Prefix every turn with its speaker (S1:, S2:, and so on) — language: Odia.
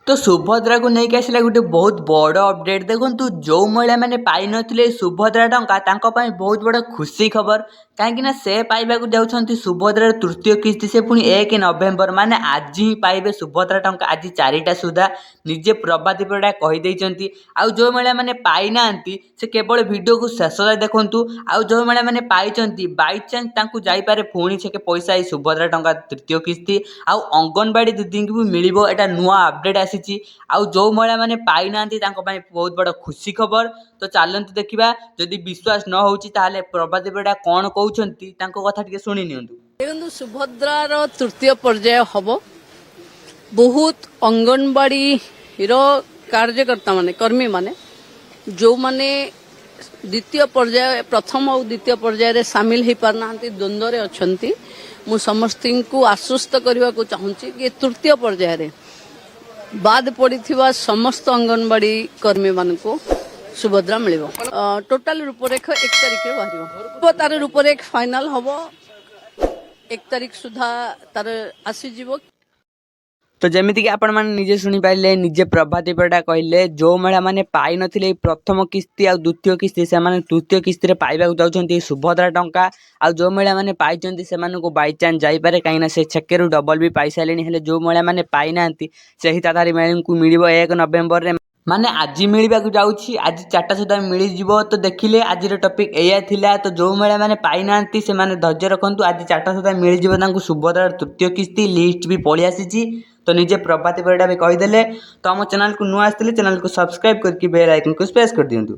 S1: ତ ସୁଭଦ୍ରାକୁ ନେଇକି ଆସିଲା ଗୋଟେ ବହୁତ ବଡ଼ ଅପଡ଼େଟ୍। ଦେଖନ୍ତୁ, ଯେଉଁ ମହିଳାମାନେ ପାଇନଥିଲେ ସୁଭଦ୍ରା ଟଙ୍କା, ତାଙ୍କ ପାଇଁ ବହୁତ ବଡ଼ ଖୁସି ଖବର, କାହିଁକିନା ସେ ପାଇବାକୁ ଯାଉଛନ୍ତି ସୁଭଦ୍ରାର ତୃତୀୟ କିସ୍ତି। ସେ ପୁଣି 1 ନଭେମ୍ବର, ମାନେ ଆଜି ହିଁ ପାଇବେ ସୁଭଦ୍ରା ଟଙ୍କା, ଆଜି 4ଟା ସୁଦ୍ଧା ନିଜେ ପ୍ରଭାତୀ ପରିଡ଼ା କହିଦେଇଛନ୍ତି। ଆଉ ଯେଉଁ ମହିଳାମାନେ ପାଇନାହାନ୍ତି, ସେ କେବଳ ଭିଡ଼ିଓକୁ ଶେଷ ଯାଏ ଦେଖନ୍ତୁ। ଆଉ ଯେଉଁ ମହିଳାମାନେ ପାଇଛନ୍ତି, ବାଇଚାନ୍ସ ତାଙ୍କୁ ଯାଇପାରେ ପୁଣି ସେ ପଇସା, ଏଇ ସୁଭଦ୍ରା ଟଙ୍କା ତୃତୀୟ କିସ୍ତି। ଆଉ ଅଙ୍ଗନବାଡ଼ି ଦିଦିଙ୍କୁ ବି ମିଳିବ, ଏଇଟା ନୂଆ ଅପଡ଼େଟ୍ ଆସିଛି। ଆଉ ଯେଉଁ ମହିଳାମାନେ ପାଇନାହାନ୍ତି, ତାଙ୍କ ପାଇଁ ବହୁତ ବଡ଼ ଖୁସି ଖବର। ତ ଚାଲନ୍ତୁ ଦେଖିବା, ଯଦି ବିଶ୍ୱାସ ନ ହେଉଛି ତାହେଲେ ପ୍ରଭାତୀ ପରିଡ଼ା କ'ଣ କହୁଛନ୍ତି, ତାଙ୍କ କଥା ଟିକେ ଶୁଣି ନିଅନ୍ତୁ।
S2: ଦେଖନ୍ତୁ, ସୁଭଦ୍ରାର ତୃତୀୟ ପର୍ଯ୍ୟାୟ ହବ। ବହୁତ ଅଙ୍ଗନବାଡ଼ିର କାର୍ଯ୍ୟକର୍ତ୍ତା ମାନେ, କର୍ମୀମାନେ, ଯେଉଁମାନେ ଦ୍ୱିତୀୟ ପର୍ଯ୍ୟାୟ, ପ୍ରଥମ ଆଉ ଦ୍ୱିତୀୟ ପର୍ଯ୍ୟାୟରେ ସାମିଲ ହେଇପାରୁନାହାନ୍ତି, ଦ୍ୱନ୍ଦ୍ୱରେ ଅଛନ୍ତି, ମୁଁ ସମସ୍ତଙ୍କୁ ଆଶ୍ୱସ୍ତ କରିବାକୁ ଚାହୁଁଛି କି ତୃତୀୟ ପର୍ଯ୍ୟାୟରେ ବାଦ ପଡ଼ିଥିବା ସମସ୍ତ ଅଙ୍ଗନବାଡ଼ି କର୍ମୀମାନଙ୍କୁ ସୁଭଦ୍ରା ମିଳିବ। ଟୋଟାଲ ରୂପରେଖ 1 ତାରିଖରେ ବାହାରିବ। ତାର ରୂପରେଖ ଫାଇନାଲ ହବ, 1 ତାରିଖ ସୁଦ୍ଧା ତାର ଆସିଯିବ।
S1: ତ ଯେମିତିକି ଆପଣମାନେ ନିଜେ ଶୁଣିପାରିଲେ, ନିଜେ ପ୍ରଭାତୀ ପରିଡ଼ା କହିଲେ, ଯେଉଁ ମହିଳାମାନେ ପାଇନଥିଲେ ଏଇ ପ୍ରଥମ କିସ୍ତି ଆଉ ଦ୍ୱିତୀୟ କିସ୍ତି, ସେମାନେ ତୃତୀୟ କିସ୍ତିରେ ପାଇବାକୁ ଯାଉଛନ୍ତି ସୁଭଦ୍ରା ଟଙ୍କା। ଆଉ ଯେଉଁ ମହିଳାମାନେ ପାଇଛନ୍ତି, ସେମାନଙ୍କୁ ବାଇଚାନ୍ସ ଯାଇପାରେ, କାହିଁକିନା ସେ ଛେକେରୁ ଡବଲ ବି ପାଇସାରିଲେଣି। ହେଲେ ଯେଉଁ ମହିଳାମାନେ ପାଇନାହାନ୍ତି, ସେହି ହିତାଧିକାରୀ ମାନଙ୍କୁ ମିଳିବ 1 ନଭେମ୍ବରରେ, ମାନେ ଆଜି ମିଳିବାକୁ ଯାଉଛି। ଆଜି 4ଟା ସୁଦ୍ଧା ମିଳିଯିବ। ତ ଦେଖିଲେ, ଆଜିର ଟପିକ୍ ଏଇଆ ଥିଲା। ତ ଯେଉଁ ମହିଳାମାନେ ପାଇନାହାନ୍ତି, ସେମାନେ ଧୈର୍ଯ୍ୟ ରଖନ୍ତୁ, ଆଜି 4ଟା ସୁଦ୍ଧା ମିଳିଯିବ ତାଙ୍କୁ ସୁଭଦ୍ରାର ତୃତୀୟ କିସ୍ତି। ଲିଷ୍ଟ ବି ପଳେଇ ଆସିଛି। ତ ନିଜେ ପ୍ରଭାତୀ ପରିଡ଼ା ବି କହିଦେଲେ। ତ ଆମ ଚ୍ୟାନେଲକୁ ନୂଆ ଆସିଥିଲେ ଚ୍ୟାନେଲକୁ ସବସ୍କ୍ରାଇବ୍ କରିକି ବେଲ୍ ଆଇକନ୍କୁ ପ୍ରେସ୍ କରିଦିଅନ୍ତୁ।